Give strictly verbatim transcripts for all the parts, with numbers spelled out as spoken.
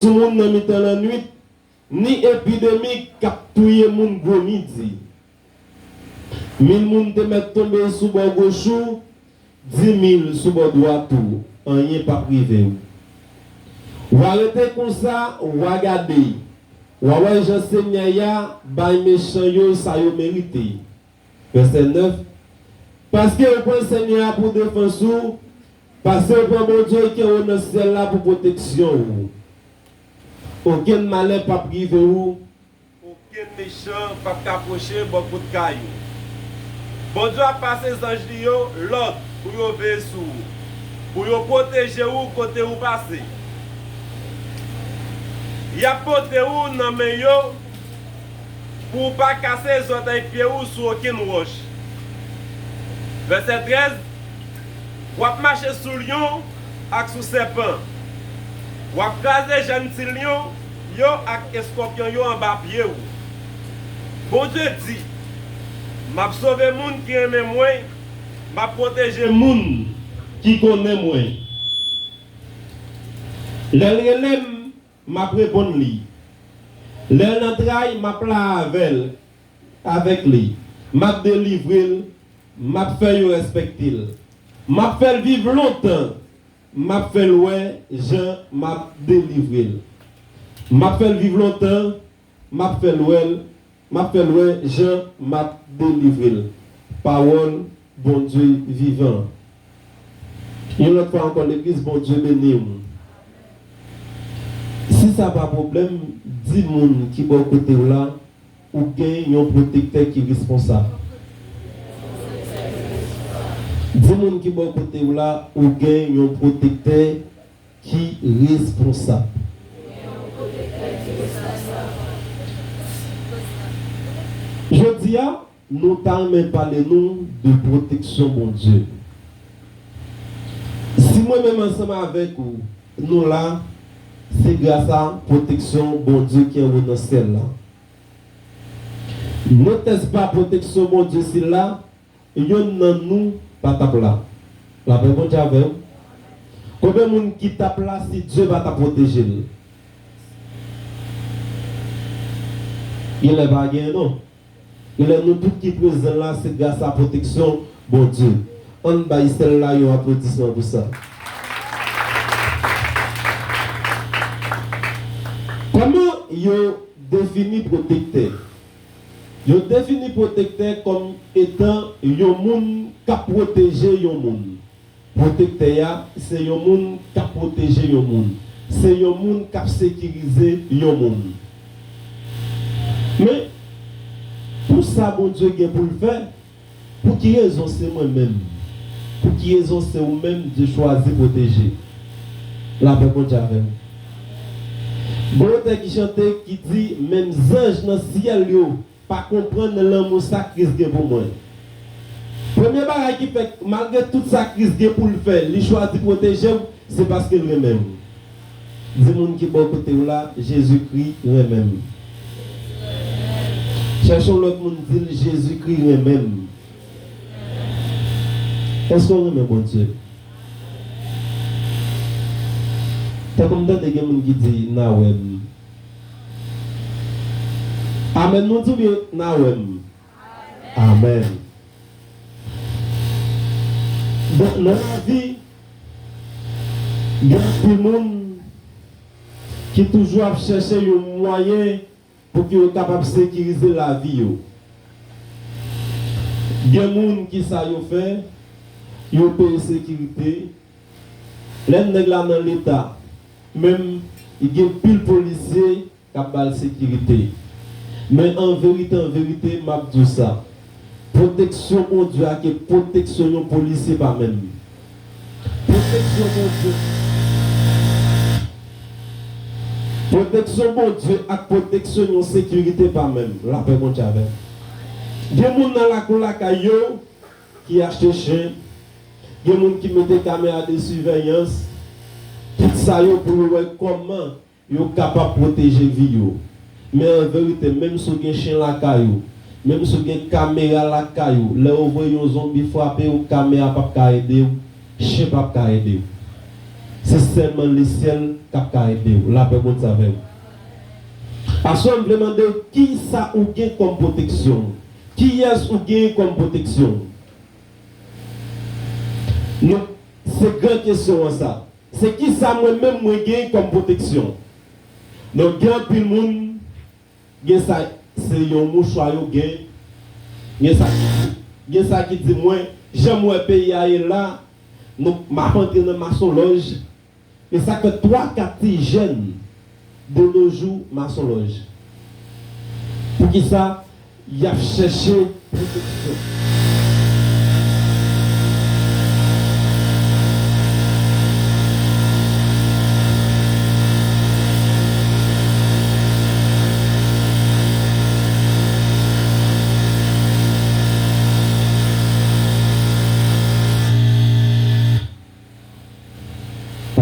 sou moun nan mitan lannwit, ni epidemi k ap touye moun gwo midi. Mil moun te mèt tonbe sou bò goch ou, di mil sou bò dwat ou, anyen p ap rive w. W a rete konsa, w a gade, w a wè jan Senyè a bay mechan yo sa yo merite. Vèsè nèf. Paske w pran Senyè a pou defans ou, paske w pran Bondye ki anwo nan syèl la pou pwoteksyon ou. Okenn malè p ap rive ou, okenn mechan p ap ka pwoche bò kot kay ou. Bondye ap pase zanj li yo lòd pou yo veye sou ou, pou yo pwoteje ou kote ou pase. Y ap pote ou nan men yo pou w pa kase zòtèy pye ou sou okenn wòch. Vèsè trèz. W ap mache sou lyon ak sou sèpan. W ap kraze jèn ti lyon yo ak eskòpyon yo anba pye w. Bondye di, m ap sove moun ki renmen mwen, m ap pwoteje moun ki konnen mwen. Lè l rele m, m ap reponn li. Lè l nan tray, m ap la avè l, avèk li. M ap delivre l, m ap fè yo respekte l. M ap fè l viv lontan, m ap fè l wè jan m ap delivre l. M ap fè l viv lontan, m ap fè l wè l, m ap fè l wè jan m ap delivre l. Pawòl Bondye vivan. Yon lòt fwa ankò, legliz, Bondye beni w. Si sa pa pwoblèm, di moun ki bò kote w la, ou gen yon pwotektè ki responsab. Di moun ki bò kote w la, ou gen yon pwotektè ki responsab. Jodi a, nou ta renmen pale nou de pwoteksyon Bondye. Si mwen menm ansanm avèk ou, nou la, se gras a pwoteksyon Bondye ki anwo nan syèl la. Notès pa pwoteksyon Bondye sila, yonn nan nou pa t ap la. Lapè Bondye avè w. Konbyen moun ki t ap la si Dye pa t ap pwoteje l? Genlè pa gen, non. Genlè nou tout ki prezan la, se gras a pwoteksyon Bondye. Ann bay sèl la yon aplodisman pou sa. Kòman yo defini pwotektè? Yo defini pwotektè kòm etan yon moun k ap pwoteje yon moun. Pwotektè a, se yon moun k ap pwoteje yon moun. Se yon moun k ap sekirize yon moun. Men, pou sa Bondye gen pou l fè, pou ki rezon se mwen menm? Pou ki rezon se ou menm Dye chwazi pwoteje? Lapè Bondye avè w. Gon otè ki chante ki di, menm zanj nan syèl yo pa konprann lanmou sa Kris gen pou mwen. Premye bagay ki fè, malgre tout sa Kris gen pou l fè, li chwazi pwoteje w, se paske l renmen w. Di moun ki bò kote w la, Jezikri renmen m. Chèche yon lòt moun, di l, Jezikri renmen m. Èske w renmen Bondye? Tankou m tande gen moun ki di, n a wè m. Amèn, nou di byen, n a wè m. Amèn. Bon, nan lavi, gen anpil moun ki toujou ap chèche yon mwayen pou ke yo kapab sekirize lavi yo. Gen moun ki sa yo fè, yo peye sekirite. Lè nèg la nan leta, menm, li gen pil polisye k ap ba l sekirite. Men an verite, an verite, m ap di w sa. Pwoteksyon Bondye ak pwoteksyon yon polisye pa menm. Pwoteksyon Bondye. Pwoteksyon Bondye ak pwoteksyon yon sekirite pa menm. Lapè Bondye avè w. Gen moun nan lakou lakay yo ki achte chen. Gen moun ki mete kamera de siveyans. Tout sa yo pou yo wè kòman yo kapab pwoteje vi yo. Men an verite, menm si w gen chen lakay ou, menm si w gen kamera lakay ou, lè yo voye yon zonbi frape w, kamera p ap ka ede w, chen p ap ka ede w. Se sèlman lesyèl k ap ka ede w. Lapè Bondye avè w. Aswè, m vle mande w, kisa ou gen kòm pwoteksyon? Kiyès ou gen kòm pwoteksyon? Non, se gran kesyon an sa. Se kisa mwen menm mwen gen kòm pwoteksyon? Donk, gen anpil moun, gen sa, se yon mouchwa yo gen, gen sa, gen sa ki di mwen, jan m wè peyi a ye la, donk, m ap antre nan masonlòj, e sa k fè twa, kat ti jèn de nos jours masonlòj. Poukisa? Y ap chèche pwoteksyon.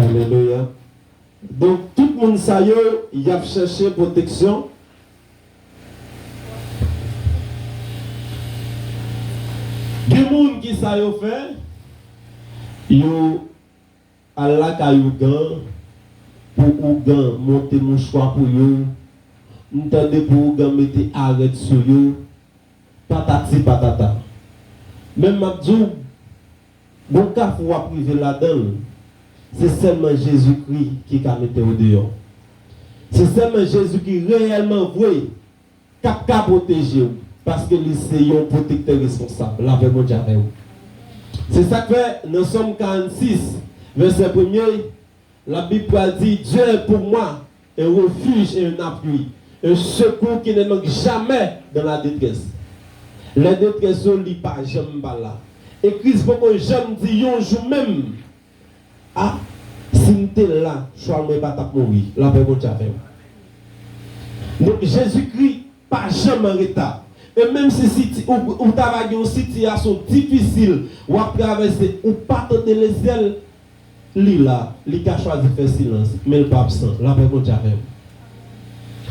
Alelouya. Donk, tout moun sa yo, y ap chèche pwoteksyon. Gen moun ki sa yo fè, yo al lakay ougan, pou ougan monte mouchwa pou yo. M tande pou ougan mete arèt sou yo. Patati patata. Men m ap di w, gon kafou w ap rive ladan l, se sèlman Jezikri ki ka mete w deyò. Se sèlman Jezikri reyèlman vre k ap ka pwoteje w, paske li se yon pwotektè responsab. Lapè Bondye avè w. Se sa k fè, nan Sòm karannsis, vèsè premye, Labib pral di, Dieu est pour moi un refuge et un appui, un secours qui ne manque jamais dans la détresse. Lè detrès yo, li pa janm pa la. E Kris poko janm di yon jou menm, a, si m te la, chwa mwen pa t ap mouri. Lapè Bondye avè w. Donk, Jezikri pa janm an reta. E menm si siti-, ou, ou ta va gen yon sitiyasyon difisil, w ap travèse, ou pa tande lesyèl, li la, li ka chwazi fè silans, men l pa absan. Lapè Bondye avè w.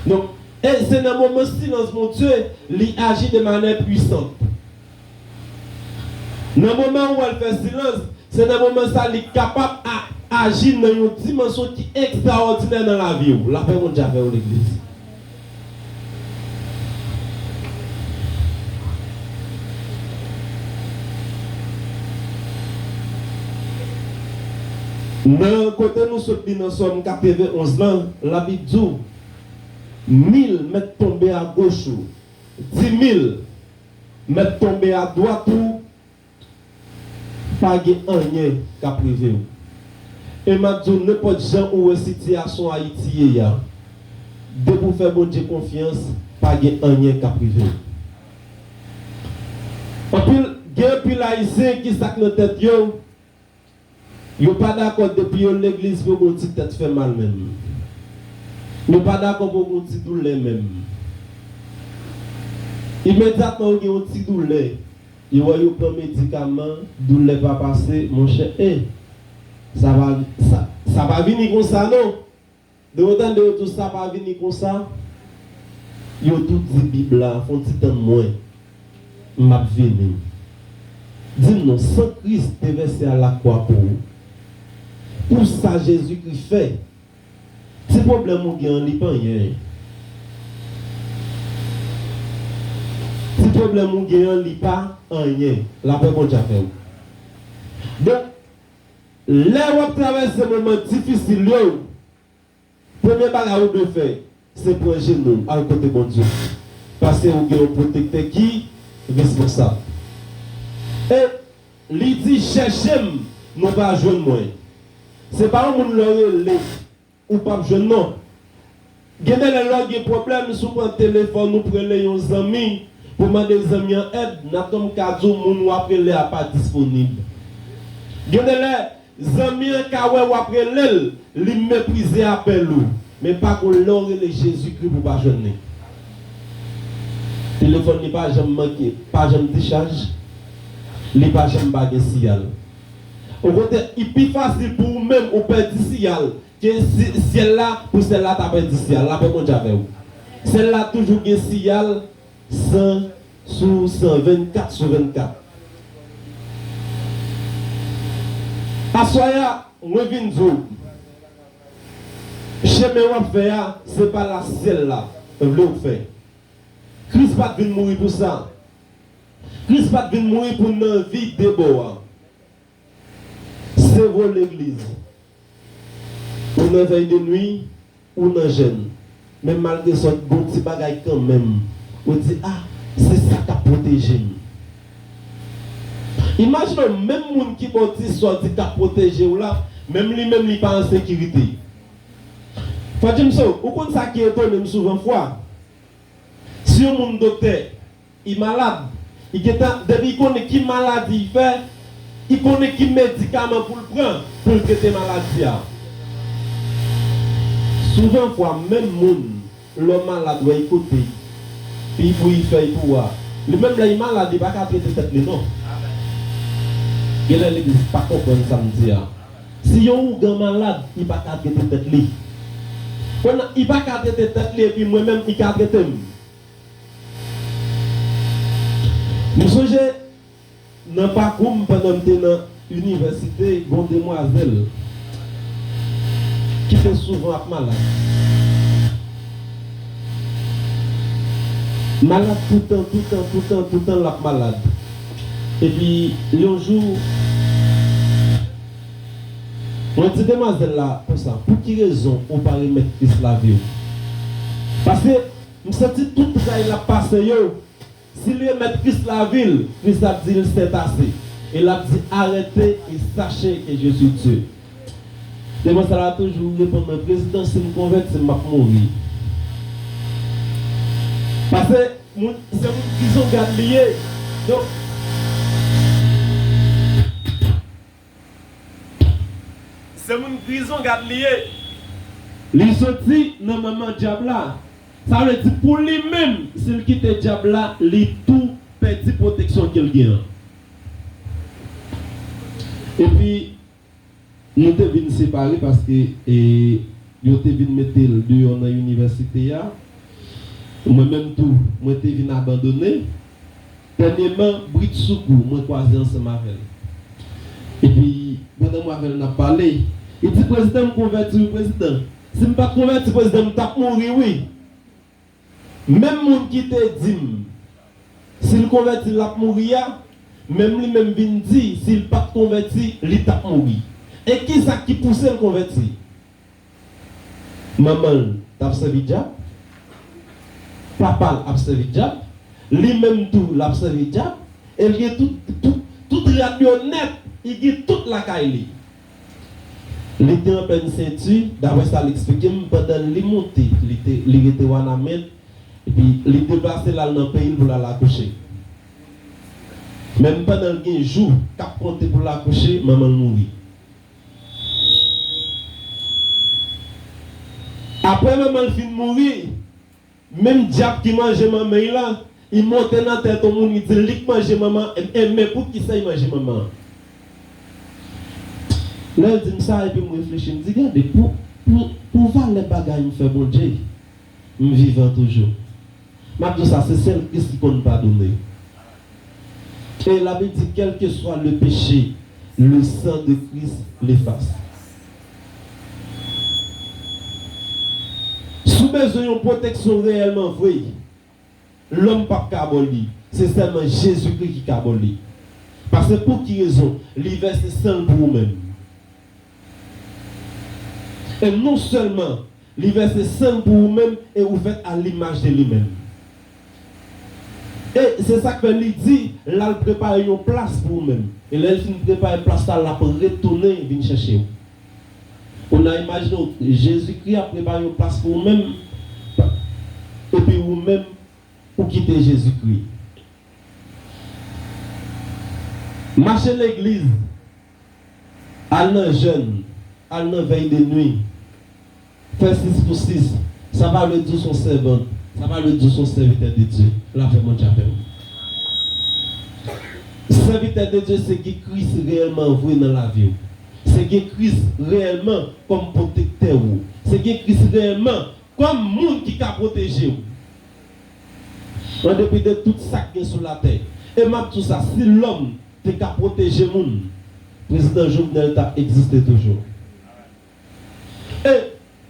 Donk, e se nan moman silans Bondye, li aji de mannyè pwisant. Nan moman ou wè l fè silans, se nan moman sa li kapab a-, aji nan yon dimansyon ki ekstraòdinè nan lavi w. Lapè Bondye avè w, legliz. Nan kote nou sot li nan Sòm katrevenonz lan, Labib di w, mil mèt tonbe agoch ou, di mil mèt tonbe adwat ou, pa gen anyen k ap rive w. E m ap di w, nenpòt jan ou wè sitiyasyon Ayiti ye a, depi w fè Bondye konfyans, pa gen anyen k ap rive w. Anpil, gen anpil Ayisyen ki sa k nan tèt yo, yo pa dakò depi yo legliz pou gon ti tèt fè mal menm. Yo pa dakò pou gon ti doulè menm. Imedyatman ou gen yon ti doulè, yo wè yo pran medikaman, doulè pa pase, monchè, e, sa pa, sa, sa pa vini konsa non. Lè yo tande yo di w sa pa vini konsa, yo tou di Bib la, fè yon ti tann mwen, m ap vini. Di m non, san Kris te vèse a lakwa pou ou, pou sa Jezikri fè, ti pwoblèm ou gen an, li pa anyen. Ti pwoblèm ou gen an, li pa anyen. Lapè Bondye avè w. Donk, lè w ap travèse moman difisil yo, premye bagay ou dwe fè, se pran jenou w, al kote Bondye. Paske ou gen yon pwotektè ki responsab. E li di, chèche m, nou va jwenn mwen. Se pa yon moun lè w rele, ou p ap jwenn non. Gen de lè, lè w gen pwoblèm, si w pran telefòn ou pou rele yon zanmi, pou mande zanmi an èd, nan tan m ka di w, moun w ap rele a pa disponib. Gen de lè, zanmi an ka wè w ap rele l, li meprize apèl ou. Men pa gon lè w rele Jezikri pou w pa jwenn li. Telefòn li pa janm manke, pa janm dichaj, li pa janm pa gen siyal. Okontrè, li pi fasil pou ou menm ou pèdi siyal ke si-, syèl la, pou syèl la ta pèdi siyal. Lapè Bondye avè w. Syèl la toujou gen siyal san sou san, vennkat sou vennkat. Aswè a, mwen vin di w, Chemen w ap fè a, se pa la syèl la vle w fè. Kris pa t vin mouri pou sa. Kris pa t vin mouri pou n nan vi de bò a. Se vre, legliz, ou nan vèy de nwi, ou nan jèn. Men malgre sa, gon ti bagay kanmenm. Ou di, "Ah, se sa k ap pwoteje m." Imajine w, menm moun ki ba w ti swa di k ap pwoteje w la, menm li menm li pa an sekirite. Frè Jameson, ou konn sa ki etone m souvan fwa? Si yon moun doktè, li malad, li gentan, depi li konnen ki maladi li fè, li konnen ki medikaman pou l pran pou l trete maladi a. Souvan fwa, menm moun, lè w malad, wè li kote, pi pou li fè, li pou wa. Li menm lè li malad, li pa ka trete tèt li non. Genlè legliz pa konprann sa m di a. Si yon ougan malad, li pa ka trete tèt li. Kounye a, li pa ka trete tèt li, epi mwen menm, li ka trete m. M sonje nan pakou m pandan m te nan inivèsite, gon demwazèl ki te souvan ap malad. Malad toutan, toutan, toutan, toutan l ap malad. Epi, yon jou, mwen di demwazèl la konsa, "Pou ki rezon ou pa remèt Kris lavi w?" Paske m santi tout tray l ap pase yo, si l remèt Kris lavi l, Kris ap di l, "C'est assez." E l ap di, "Arrêtez et sachez que je suis Dieu." Demwazèl la toujou reponn mwen, "Prezidan, si m konvèti, m ap mouri." Paske moun, se moun prizon gad li ye. Donk, se moun prizon gad li ye. Li soti nan manman dyab la. Sa vle di pou li menm, si l kite dyab la, li tou pèdi pwoteksyon ke l gen an. Epi, nou te vin separe paske, e, yo te vin mete l deyò nan inivèsite a. Mwen menm tou, mwen te vin abandone. Dènyèman, britsoukou, mwen kwaze ansanm avè l. Epi, pandan mwen avè l n ap pale, li di, "Prezidan, m konvèti wi, prezidan. Si m pa t konvèti, prezidan, m t ap mouri wi." Menm moun ki te di m, si l konvèti, l ap mouri a, menm li menm vin di, si l pa t konvèti, li t ap mouri. E kisa ki pouse l konvèti? Manman l t ap sèvi dyab, papa l ap sèvi dyab, li menm tou l ap sèvi dyab, e l gen tout, tout, tout rad yo nèt, li gen tout lakay li. Li te anpèn senti, daprè sa l eksplike m, pandan li monte, li te, li rete Wanament, epi li deplase l al nan peyi l pou l al akouche. Menm pandan l gen jou k ap konte pou l akouche, manman l mouri. Apre manman l fin mouri, menm dyab ki manje manman l lan, li monte nan tèt yon moun, li di l, li k manje manman, e, e, men poukisa li manje manman an? Lè l di m sa, epi m reflechi, m di, "Gade, pou, pou, pou valè bagay m fè Bondye, m vivan toujou." M ap di w sa, se sèl Kris ki konn padone. E Labib di, quel que soit le péché, le sang de Christ l'efface. Si w bezwen yon pwoteksyon reyèlman vre, lòm p ap ka ba w li. Se sèlman Jezikri ki ka ba w li. Paske pou ki rezon? Li vèse san l pou ou menm. E non sèlman li vèse san l pou ou menm e ou fèt a limaj de li menm. E se sa k fè li di, l al prepare yon plas pou ou menm. E lè l fin prepare plas la, l ap retounen vin chèche w. Ou nan imajine w, Jezikri ap prepare yon plas pou ou menm, epi ou menm, ou kite Jezikri. Mache legliz, al nan jèn, al nan vèy de nwi, fè sis pou sis, sa pa vle di w se yon sèvant, sa pa vle di w se yon sèvitè de Dye. Lapè Bondye avè w. Sèvitè de Dye se gen Kris reyèlman vre nan lavi w. Se gen Kris reyèlman kòm pwotektè w. Se gen Kris reyèlman kòm moun ki ka pwoteje w. An depi de tout sa k gen sou latè. E m ap di w sa, si lòm te ka pwoteje moun, prezidan Jovenel t ap egziste toujou. E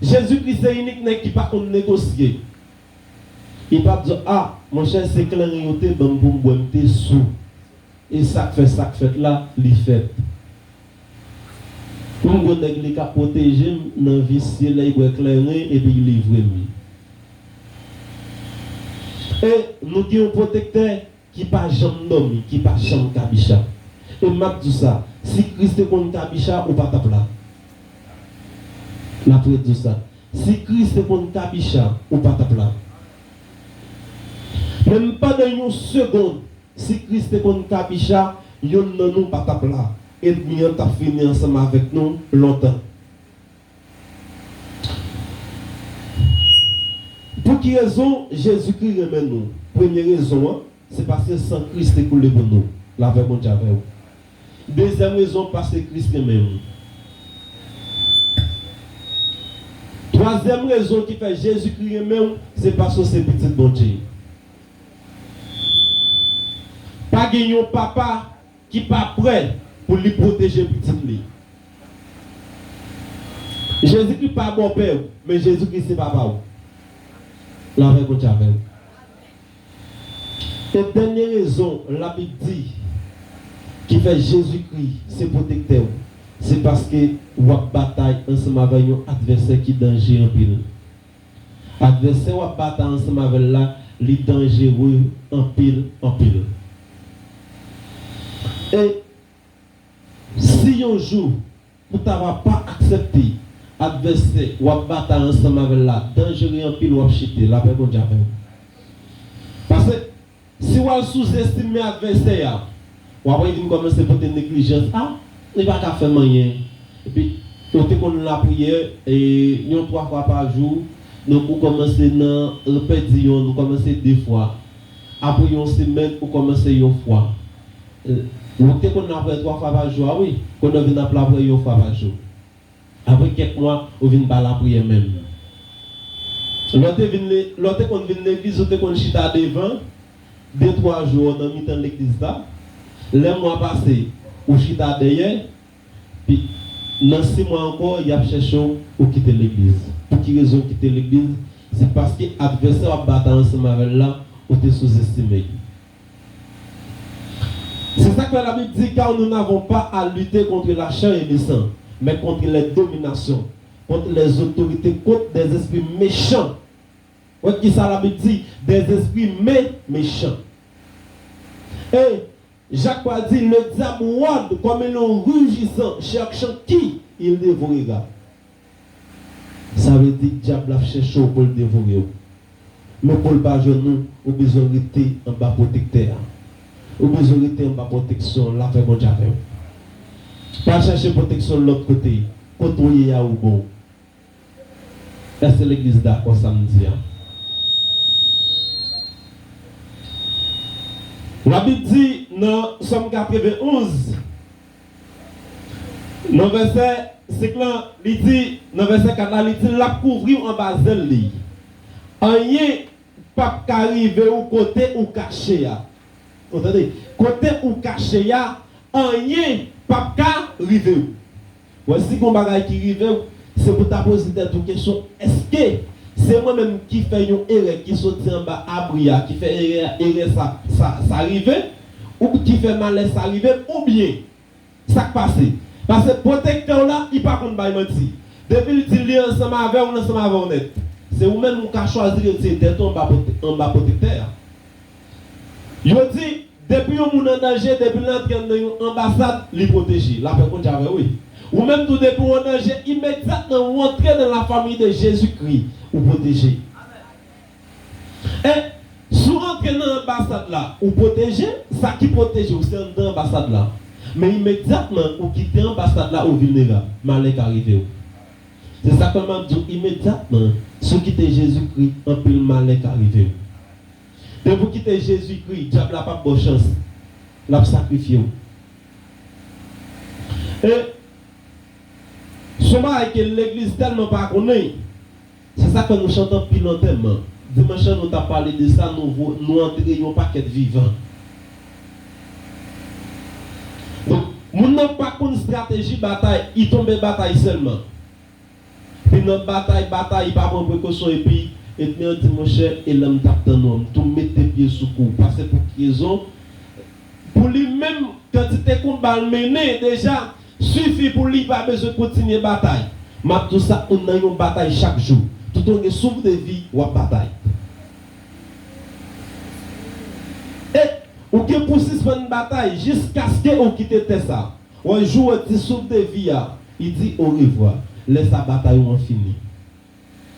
Jezikri se inik nèg ki pa konn negosye. Li p ap di, "A, monchè, se kleren yo te ban m pou m bwè, m te sou. E sa k fè sa k fèt la, li fèt." Yon gwo nèg li k ap pwoteje m nan visye lè l bwè kleren epi l livre m li. E nou gen yon pwotektè ki pa janm dòmi, ki pa janm kabicha. E m ap di w sa, si Kris te konn kabicha, ou pa t ap la. N ap redi w sa. Si Kris te konn kabicha, ou pa t ap la. Menm pandan yon segonn, si Kris te konn kabicha, yonn nan nou pa t ap la. Ènmi an t ap fini ansanm avèk nou lontan. Pou ki rezon Jezikri renmen nou? Premye rezon an, se paske san Kris te koule pou nou. Lapè Bondye avè w. Dezyèm rezon, paske Kris renmen w. Twazyèm rezon ki fè Jezikri renmen w, se paske w se pitit Bondye. Pa gen yon papa ki pa prè pou li pwoteje pitit li. Jezikri pa bòpè w, men Jezikri se papa w. Lapè Bondye avè w. E dènye rezon Labib di ki fè Jezikri se pwotektè w, se paske w ap batay ansanm avèk yon advèsè ki danje anpil. Advèsè w ap batay ansanm avè l la, li danjere anpil, anpil. E si yon jou ou ta va pa aksepte advèsè w ap batay ansanm avè l la danjere anpil, w ap chite. Lapè Bondye avè w. Paske si w al souzestime advèsè a, w ap vin kòmanse pote neglijans. A, li pa ka fè m anyen. Epi, ou te konn lapriyè, e, yon twa fwa pa jou, donk ou kòmanse nan, ou pèdi yonn, ou kòmanse de fwa. Apre yon semèn, ou kòmanse yon fwa. Ou te konn lapriyè twa fwa pa jou a, wi. Kounye a w vin ap lapriyè yon fwa pa jou. Apre kèk mwa, ou vin pa lapriyè menm. Lè w te vin le-, lè w te konn vin legliz, ou te konn chita devan, de twa jou nan mitan legliz la. Lè mwa pase, ou chita dèyè, pi, nan sis mwa ankò, y ap chèche w, ou kite legliz. Pou ki rezon w kite legliz? Se paske advèsè w ap batay ansanm avè l la, ou te souzestime l. C'est ça que la Bible dit, car nous n'avons pas à lutter contre la chair et le sang, mais contre les dominations, contre les autorités, contre des esprits méchants. Wè ki sa Labib di, des esprits mé-, méchants. Et Jacques trois dit, le diable rôde comme un lion rugissant, cherchant qui il dévorera. Sa vle di dyab la ap chèche w pou l devore w. Men pou l pa jwenn ou, ou bezwen rete anba pwotektè a. Ou bezwen rete anba pwoteksyon lapè Bondye avè w. Pa chèche pwoteksyon lòt kote. Kote w ye a ou bon. Èske legliz dakò sa m di a? Labib di nan Sòm katrevenn onz, nan vèsè senk lan, li di, nan vèsè kat la, li di, l ap kouvri w anba zèl li. Anyen p ap ka rive w kote ou kache a. Ou tande? Kote ou kache a, anyen p ap ka rive w. Wè, si gon bagay ki rive w, se pou ta poze tèt ou kesyon, èske se mwen menm ki fè yon erè ki soti anba abri a, ki fè erè, erè sa, sa, sa rive, ou ki fè malè sa rive m, oubyen sa k pase? Paske pwotektè w la, li pa konn bay manti. Depi l di li ansanm avè w, l ansanm avè w nèt. Se ou menm ou ka chwazi retire tèt ou anba pwote-, anba pwotektè a. Yo di, depi yon moun an danje, depi l antre nan yon anbasad, li pwoteje. Lapè Bondye avè w, wi. Ou menm tou, depi w an danje, imedyatman ou antre nan la famille de Jésus-Christ, ou pwoteje. E si w antre nan anbasad la, ou pwoteje, sa ki pwoteje w, se anndan anbasad la. Men imedyatman ou kite anbasad la, ou vilnerab. Malè ka rive w. Se sa k fè m ap di w, imedyatman, si w kite Jezikri, anpil malè ka rive w. Depi w kite Jezikri, dyab la p ap ba w chans. L ap sakrifye w. E se yon bagay ke legliz tèlman pa konnen. Se sa k fè nou chante anpil antèman. Dimanch lan nou t ap pale de sa, nou vo-, nou antere yon pakèt vivan. Donk, moun nan pa konn estrateji batay, li tonbe batay sèlman. Pi nan batay, batay, li pa pran prekosyon, epi ènmi an di, monchè, e la m t ap tann ou an, m tou mete pye sou kou w. Pase pou ki rezon? Pou li menm, kantite konba l mennen deja sifi pou li, pa bezwen kontinye batay. M ap di w sa, ou nan yon batay chak jou. Toutan w gen souf de vi, w ap batay. E ou gen pou sispann batay jiskaske ou kite tè sa. Wè, jou w di souf de vi a, li di orevwa. Lè sa, batay ou an fini.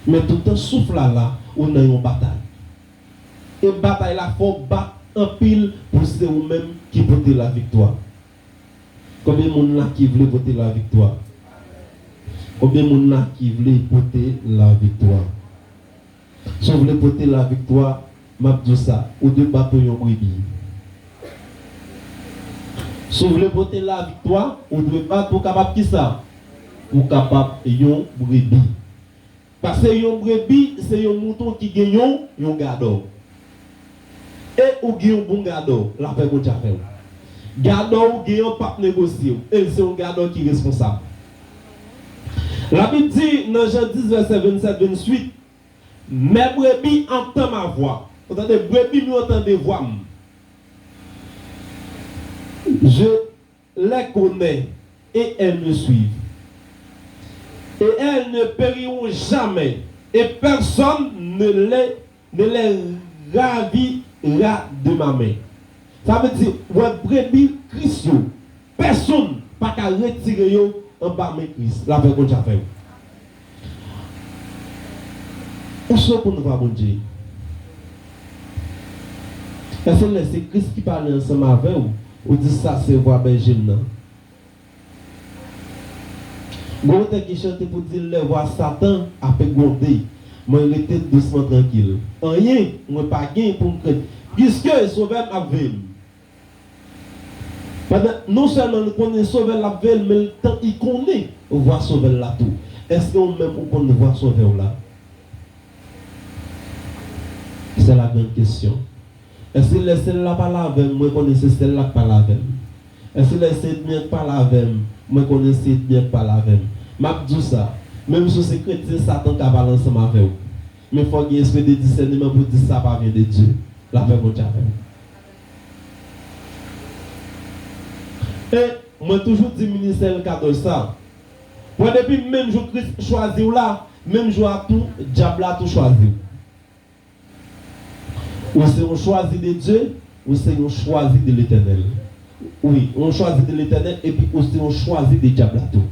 Men toutan souf la la, ou nan yon batay. E batay la fò w bat anpil pou se ou menm ki pote laviktwa. Konbyen moun la ki vle pote laviktwa? Konbyen moun la ki vle pote laviktwa? Si w vle pote laviktwa, m ap di w sa, ou dwe bat pou yon brebi. Si w vle pote laviktwa, ou dwe bat pou w kapab kisa? Pou w kapab yon brebi. Paske yon brebi, se yon mouton ki gen yon, yon gadò. E ou gen yon bon gadò, lapè Bondye avè w. Gadò ou gen an p ap negosye w, e l se yon gadò ki responsab. Labib di nan Jan dis, vèsè vennsèt, vennwit, Mes brebis entendent ma voix. Ou tande, brebi m yo tande vwa m. Je les connais et elles me suivent. Et elles ne périront jamais, et personne ne les, ne les ravira de ma main. Sa vle di, wè, brebi Kris yo, pèsonn pa ka retire yo anba men Kris. Lapè Bondye avè w. Ou si w konn vwa Bondye? Èske lè se Kris ki pale ansanm avè w, ou di, sa se vwa bèje m nan? Gon otè ki chante pou di, lè vwa Satan ape gwonde, mwen rete dousman trankil. Anyen mwen pa gen pou m krent, piske Sovè m ap veye m. Pandan, non sèlman li konnen Sovè l ap veye l, men l tan, li konnen vwa Sovè l la tou. Èske ou menm ou konn vwa Sovè w la? C'est la grande question. Èske lè syèl la pale avè m, mwen konnen se syèl la k pale avè m? Èske lè se ènmi an k pale avè m, mwen konnen se ènmi an k pale avè m? M ap di w sa, menm si w se kretyen, Satan ka pale ansanm avè w. Men fò w gen espri de disèneman pou w di sa pa vyen de Dye. Lapè Bondye avè w. E mwen toujou di ministè L K W sa. Wè, depi menm jou Kris chwazi w la, menm jou a tou, dyab la tou chwazi w. Ou se yon chwazi de Dye, ou se yon chwazi de Letènèl. Wi, yon chwazi de Letènèl, epi ou se yon chwazi de dyab la tou.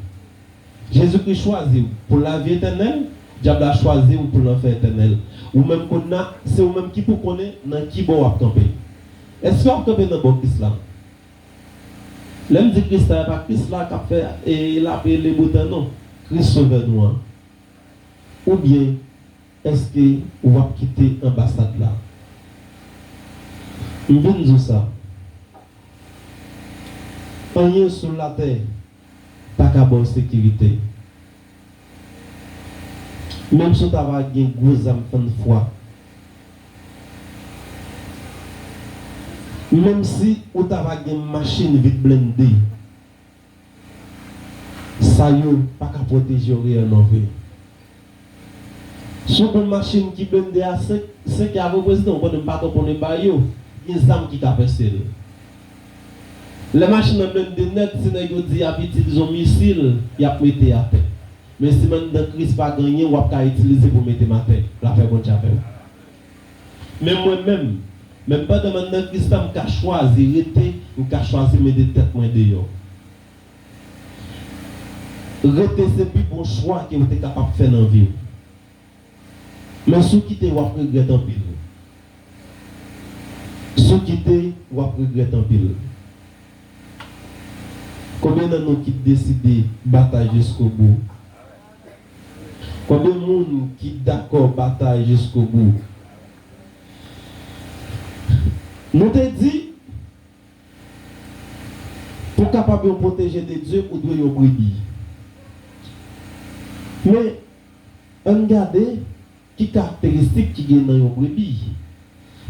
Jezikri chwazi w pou lavi etènèl, dyab la chwazi w pou lanfè etènèl. Ou menm kounye a, se ou menm ki pou konnen nan ki bò w ap kanpe. Èske w ap kanpe nan bò Kris la? Lè m di Kris la, e pa Kris la k ap fè, e l ap rele botan non. Kris Sovè nou an. Oubyen, èske w ap kite anbasad la? M vin di w sa. Anyen sou latè pa ka ba w sekirite. Menm si w ta va gen gwo zam fann fwa, menm si ou ta va gen machin vit blende, sa yo pa ka pwoteje w reyèlman vre. Si w gon machin ki blende a senk, senk a vre, prezidan, ou konnen m pa twò konnen bagay yo, gen zam ki ka pèse l. Lè machin nan blende nèt, si nèg yo di y ap itilize yon misil, y ap mete atè. Men si m anndan Kris pa gen anyen w ap ka itilize pou mete m atè. Lapè Bondye avè w. Men mwen menm, menm pandan m anndan Kris la, m ka chwazi rete, m ka chwazi mete tèt mwen deyò. Rete se pi bon chwa ke w te kapab fè nan vi w. Men si w kite, w ap regrèt anpil. Si w kite, w ap regrèt anpil. Konbyen nan nou ki deside batay jiskobou? Konbyen moun ki dakò batay jiskobou? Nou te di, pou w kapab yon pwoteje de Dye, ou dwe yon brebi. Men, ann gade ki karakteristik ki gen nan yon brebi.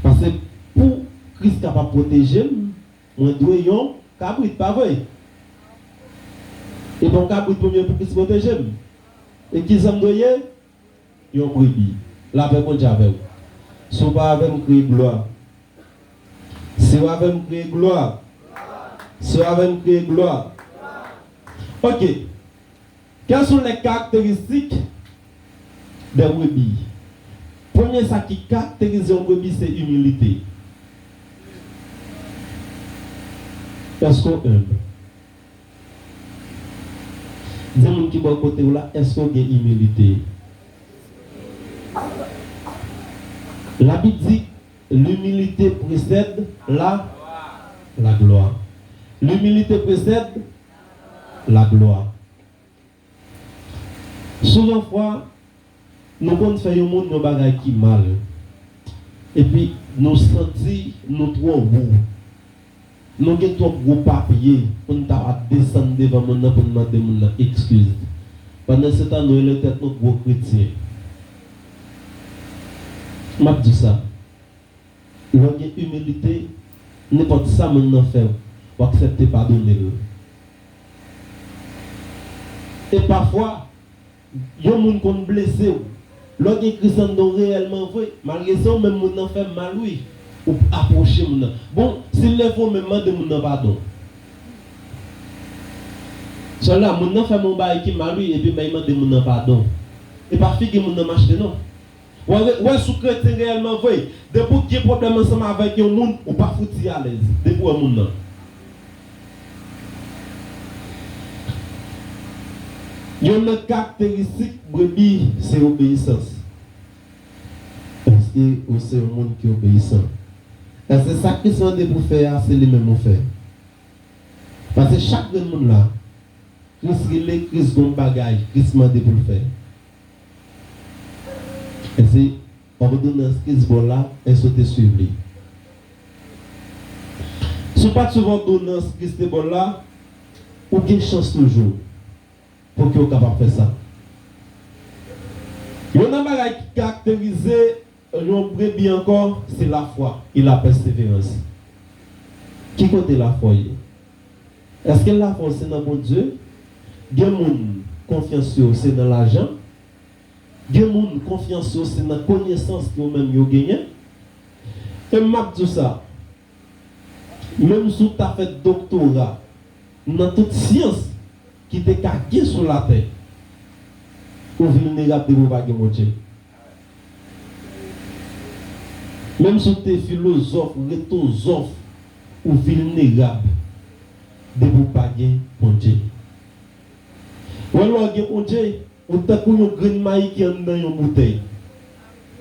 Paske pou Kris kapab pwoteje m, mwen dwe yon kabrit, pa vre? E pa yon kabrit pou mwen pou Kris pwoteje m? E kisa m dwe ye? Yon brebi. Lapè Bondye avè w. Si w pa avè m, kriye glwa. Si w avè m, kriye glwa. Si w avè m, kriye glwa. Ok. Quelles sont les caractéristiques des brebis? Premye sa ki karakterize yon brebi, se imilite. Èske w enb? Di moun ki bò kote w la, èske w gen imilite? Labib di, l'humilité précède la, la gloire. L'humilité précède la gloire. Souvan fwa, nou konn fè yon moun yon bagay ki mal. Epi nou santi nou twò wo. Nou gen twòp gwo papye pou n ta desann devan moun nan pou n mande moun nan eskiz. Pandansetan, nou rele tèt nou gwo kretyen. M ap di w sa. Lè w gen imilite, nenpòt sa moun nan fè w, w aksepte padone l. E pafwa, yon moun konn blese w. Lè w gen Kris anndan w reyèlman vre, malgre se ou menm moun nan fè mal, wi, ou apwoche moun nan. Bon, si l leve w menm, mande moun nan padon. Sèlman, moun nan fè m yon bagay ki mal, wi, epi m mande moun nan padon. E pa figi moun nan m achte, non. Wè, wè, si w kretyen reyèlman vre, depi w gen pwoblèm ansanm avèk yon moun, ou pa fouti alèz depi w wè moun nan. Youn nan karakteristik brebi se obeyisans. Èske ou se yon moun ki obeyisan? Èske sa Kris mande pou w fè a, se li menm ou fè? Paske chak grenn moun la, Kris rele, Kris gon bagay, Kris mande pou l fè. Èske òdonans Kris ba w la, èske w te swiv li? Si w pa t swiv òdonans Kris te ba w la, ou gen chans toujou pou ke w kapab fè sa. Youn nan bagay ki karakterize yon brebi ankò, se lafwa e lapèseverans. Ki kote lafwa w ye? Èske lafwa w se nan Bondye? Gen moun konfyans yo se nan lajan. Gen moun konfyans yo se nan konesans ke yo menm yo genyen. E m ap di w sa, menm si w ta fè doktora nan tout syans ki te ka gen sou latè, ou vilnerab depi w pa gen Bondye. Menm si w te filozòf, retozòf, ou vilnerab depi w pa gen Bondye. Wè, lè w gen Bondye, ou tankou yon grenn mayi ki anndan yon boutèy.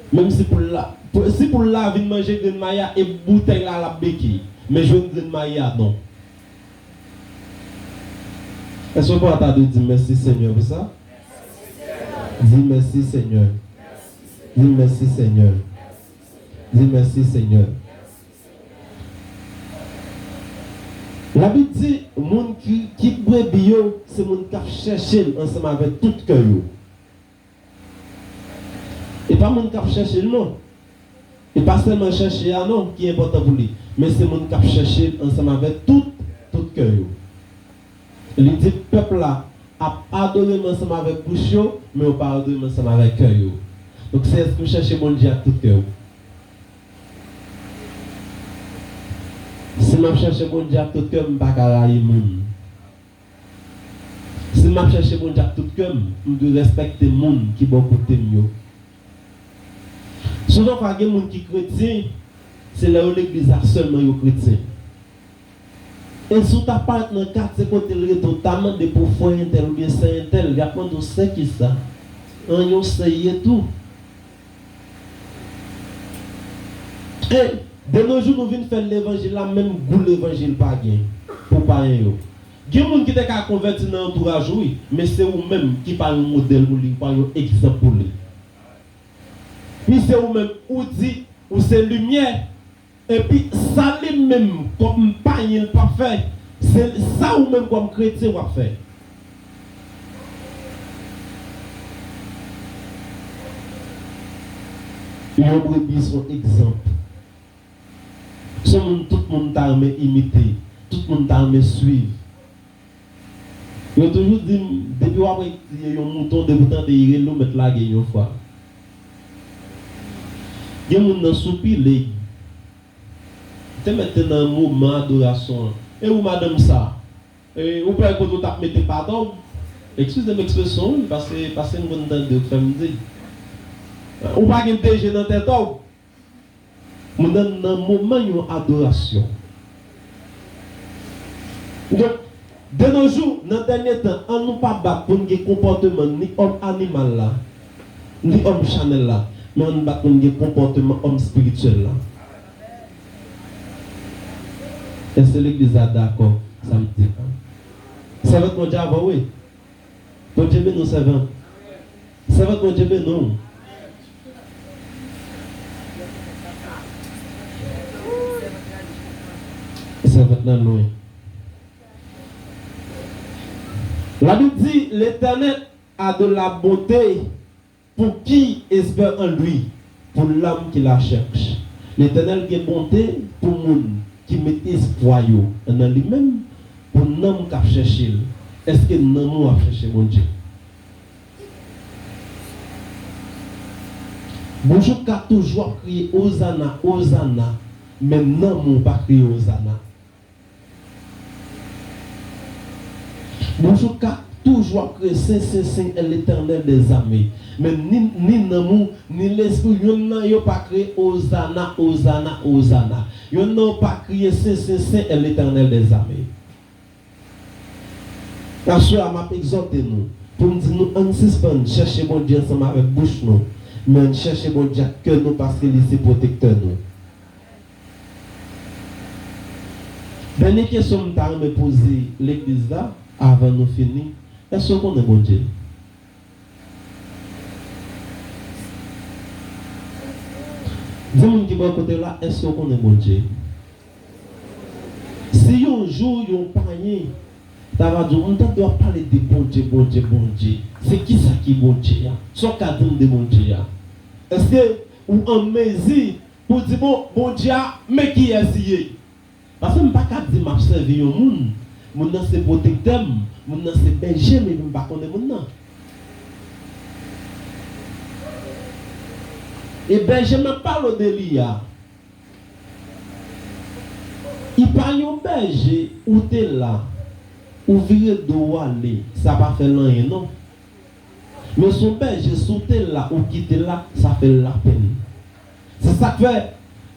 Menm si poul la, pou, si poul la vin manje grenn mayi a, e boutèy la l ap beke. Men jwenn grenn mayi a, non. Èske w pa ta dwe di mèsi Senyè pou sa? Di mèsi Senyè. Di mèsi Senyè. Di mèsi Senyè. Labib di, moun ki, ki brebi yo, se moun k ap chèche l ansanm avèk tout kè yo. E pa moun k ap chèche l, non. E pa sèlman chèche a, non, ki enpòtan pou li, men se moun k ap chèche l ansanm avèk tout, tout kè yo. Li di, pèp la ap adore m ansanm avèk bouch yo, men yo pa adore m ansanm avèk kè yo. Donk, se èske w chèche Bondye ak tout kè w? Si m ap chèche Bondye ak tout kè m, m pa ka rayi moun. Si m ap chèche Bondye ak tout kè m, m dwe rèspèkte moun ki bò kote m yo. Souvan fwa gen moun ki kretyen, se lè yo legliz la sèlman yo kretyen. E si w ta parèt nan katye kote l rete, w ta mande pou frè entèl oubyen sè entèl, y ap mande w sè kisa? An, yon sè ye tou. E de nos jours, nou vin fè levanjil la, menm gou levanjil pa gen pou payen yo. Gen moun ki te ka konvèti nan antouraj ou, wi, men se ou menm ki pa yon modèl pou li, ou pa yon egzanp pou li. Pi se ou menm, ou di ou se limyè, epi sa li menm kòm payen l p ap fè, se sa ou menm kòm kretyen w ap fè. Yon brebi se yon egzanp. Se yon moun tout moun ta renmen imite, tout moun ta renmen swiv. Yo toujou di m, depi w ap retire yon mouton, depi w tande li rele w, mèt lage l yon fwa. Gen moun nan sou pile. Te mèt te nan moman adorasyon an. E ou, madanm sa? E ou pè kote w t ap mete patòb? Eskize m ekspresyon, wi, paske, paske m konn tande w fè m di. Ou pa gen de je nan tèt ou? Moun nan nan moman yon adorasyon. Donk, de nos jours, nan dènye tan, ann nou pa bat pou n gen konpòteman ni òm animal la, ni òm chanèl la, men ann bat pou n gen konpòteman òm espirityèl la. Èske legliz la dakò sa m di la? Sèvant Bondye avè w, wi. Bondye beni w, sèvant. Sèvant, Bondye beni w. Sèvant nan lwen. Labib di, L'Éternel a de la bonté pour qui espère en lui, pour l'âme qui la cherche. Letènèl gen bonte pou moun ki met espwa yo nan li menm, pou nanm k ap chèche l. Èske nanm ou ap chèche Bondye? Bouch ou ka toujou ap kriye Ozana, Ozana, men nanm ou pa kriye Ozana. Bouch ou ka toujou ap kriye Sen, Sen, Sen est l'Éternel des armées. Men ni, ni nanm ou, ni lespri w, yonn nan yo pa kriye Ozana, Ozana, Ozana. Yonn nan yo pa kriye Sen, Sen, Sen est l'Éternel des armées. Aswè a, m ap egzòte nou, pou m di nou, ann sispann chèche Bondye ansanm avèk bouch nou, men ann chèche Bondye ak kè nou, paske li se pwotektè nou. Dènye kesyon m ta renmen poze legliz la, avan nou fini, èske w konnen Bondye? Di moun ki bò kote w la, èske w konnen Bondye? Si yon jou yon payen ta va di w, "M tande w ap pale de Bondye, Bondye, Bondye. Se kisa ki Bondye a? Sa w ka di m de Bondye a?" Èske ou an mezi pou w di, "Bon, Bondye a, men kiyès li ye?" Paske m pa ka di m ap sèvi yon moun, moun nan se pwotektè m, moun nan se bèje m, epi m pa konnen moun nan. E bèje m ap pale w de li a, li pa yon bèje ou te la, ou vire do w ale, sa pa fè l anyen non. Men s on bèje, si w te la, ou kite l la, sa fè l lapenn. Se sa k fè,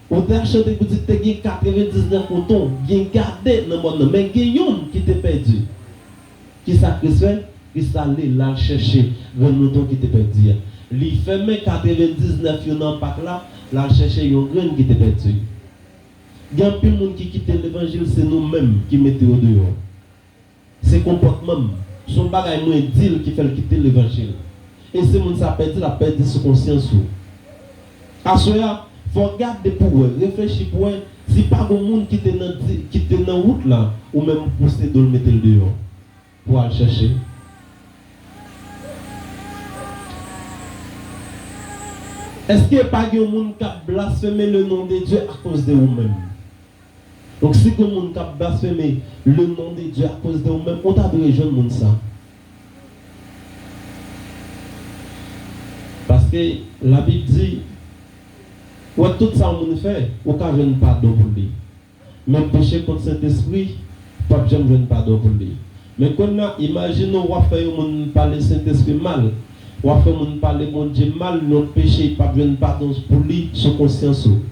ou te ap chante pou di te gen katrevendiznèf mouton byen gade nan mòn nan, men gen yonn ki te pèdi. Kisa Kris fè? Kris ale, l al chèche grenn mouton ki te pèdi a. Li fèmen katrevendiznèf yo nan pak la, l al chèche yon grenn ki te pèdi. Gen anpil moun ki kite levanjil, se nou menm ki mete yo deyò. Se konpòtman m. Se yon bagay mwen di l ki fè l kite levanjil. E si moun sa pèdi, l ap pèdi sou konsyans ou. Aswè a, fò w gade pou w wè, reflechi pou w wè, si pa gen moun ki te nan di, ki te nan wout la, ou menm ou pouse do l mete l deyò pou w al chèche. Èske pa gen yon moun k ap blasfeme le nom de Dieu akoz de ou menm? Donk, si gen moun k ap blasfeme le nom de Dieu akoz de ou menm, ou ta dwe jwenn moun sa. Paske Labib di, ou wè tout sa yon moun fè, ou ka jwenn padon pou li. Men peche kont Sentespri, p ap janm jwenn padon pou li. Men kounye a, imajine w ap fè yon moun pale Sentespri mal, w ap fè yon moun pale Bondye mal, yon peche p ap jwenn padon pou li sou konsyans ou.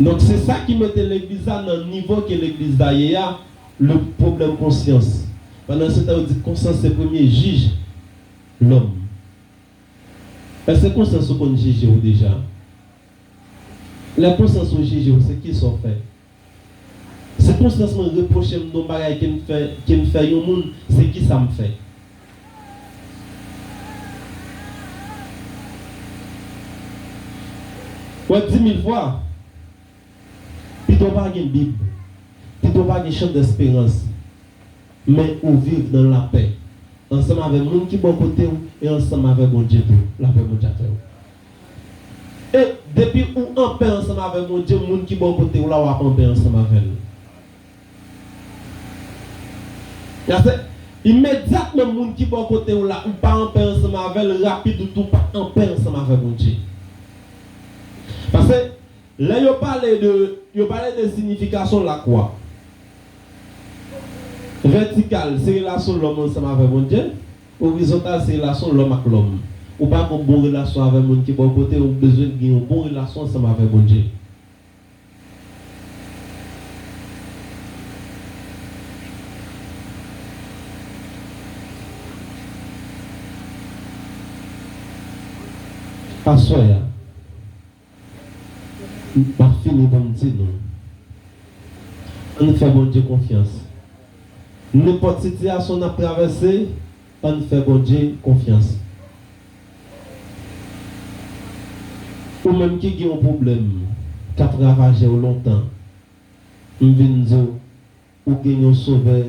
Donk, se sa ki mete legliz la nan nivo ke legliz la ye a, le pwoblèm konsyans. Pandan se tan, yo di konsyans se premye jij lòm. Èske konsyans ou konn jije w deja? Lè konsyans ou jije w, se kisa w fè? Si konsyans mwen repwoche m de yon bagay ke m fè, ke m fè yon moun, se kisa m fè? Wè, di mil fwa, pito w pa gen Bib, pito w pa gen chan desperans, men ou viv nan lapè ansanm avèk moun ki bò kote w e ansanm avèk Bondye tou. Lapè Bondye avè w. E depi ou anpè ansanm avèk Bondye, moun ki bò kote w la, w ap anpè ansanm avè l. Sa se imedyatman moun ki bò kote w la, ou pa anpè ansanm avè l, rapid ou tou pa anpè ansanm avè Bondye. Paske lè yo pale de, yo pale de siyifikasyon lakwa. Vètikal, se relasyon lòm ansanm avè Bondye. Orizontal, se relasyon lòm ak lòm. Ou pa gon bon relasyon avè moun ki bò kote, ou bezwen gen yon bon relasyon ansanm avè Bondye. Aswè a, m ap fini pou m di nou, ann fè Bondye konfyans. Nenpòt sitiyasyon n ap travèse, ann fè Bondye konfyans. Ou menm ki gen yon pwoblèm k ap ravaje w lontan, m vin di w, ou gen yon Sovè,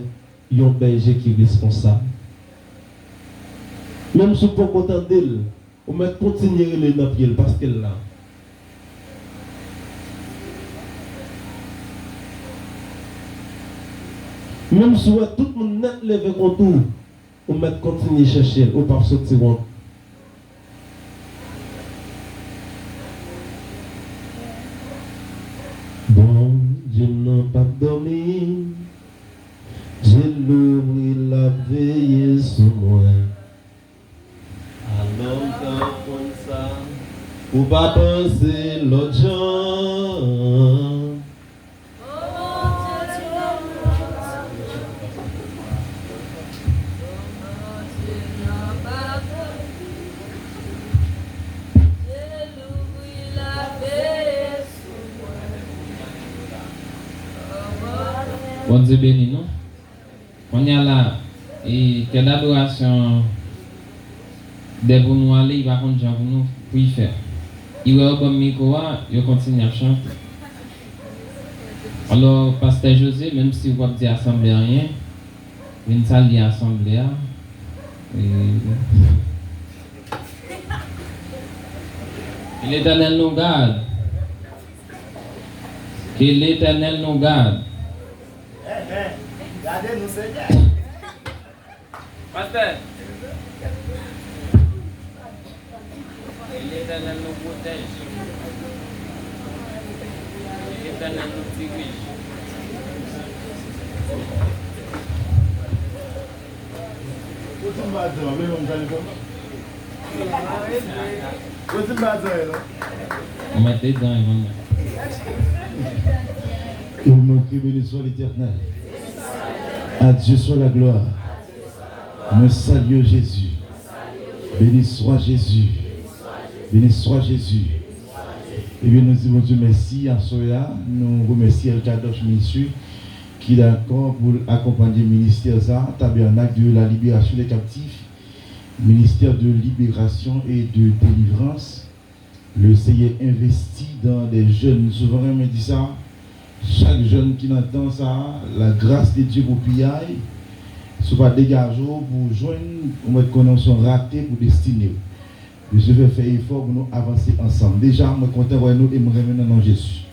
yon Bèje ki responsab. Menm si w poko tande l, ou mèt kontinye rele nan pye l paske l la. Menm si w wè tout moun nèt leve kont ou, ou mèt kontinye chèche l, ou p ap soti wont. Bondye m nan p ap dòmi, je l louvri, l ap veye sou mwen. Alò m ta konn sa, ou pa panse lòt jan. Bondye beni nou. Kounye a la, e, kè dadorasyon an, dè pou nou ale, li pa konn jan pou nou, pou l fè. Li wè yo ban m mikwo a, yo kontinye ap chante. Alò, pastè Jose, menm si w p ap di asanble anyen, vin salye asanble a. E, ke Letènèl nou gad. Ke Letènèl nou gad. Enhen. Gade nou, Senyè. Pastè. Ke Letènèl nou pwotèj. Ke Letènèl nou dirije. Ou di m pa di w, men m salye kòman? Ou di m pa di w, non? Ou mèt dedan, non? Au nom que béni soit l'Éternel. À Dieu soit la gloire. Mwen salye w, Jezi. Béni soit Jésus. Béni soit Jésus. Ebyen, nou di Bondye mèsi aswè a. Nou remèsye El Kadosh Ministry ki dakò pou l akonpanye ministè sa, Tabernacle de la Libération des Captifs, ministère de libération et de délivrance. Le Seigneur investit dans des jeunes. M souvan renmen di sa. Chak jèn ki nan tan sa a, la grâce de Dieu pou piyay. Si w pa degaje w pou w jwenn, ou mèt konnen w se yon rate pou destine w. Bondye fè, fè efò pou nou avanse ansanm. Deja, mwen kontan wè nou e m renmen nan non Jezi.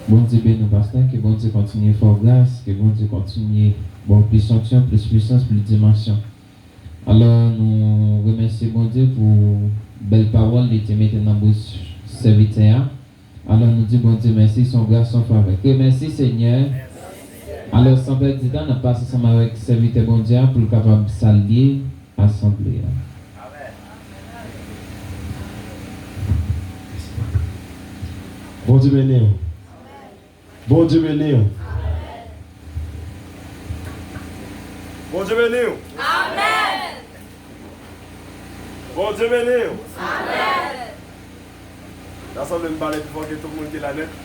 Bondye beni w, pastè. Ke Bondye kontinye fè w gras. Ke Bondye kontinye ba w plis onksyon, plis pwisans, plis dimansyon. Alò, nou remèsye Bondye pou bèl pawòl li te mete nan bouch sèvitè a. Alò, nou di Bondye mèsi, se yon gras, se yon favè. Ke mèsi, Senyè. Alò, san pèdi tan, n ap pase ansanm avèk sèvitè Bondye a pou l kapab salye asanble a. Bondye beni w. Bondye beni w. Bondye beni w. Amèn. Bondye beni w. Amèn. Nan sanble m pale pi fò ke tout moun ki la nèt.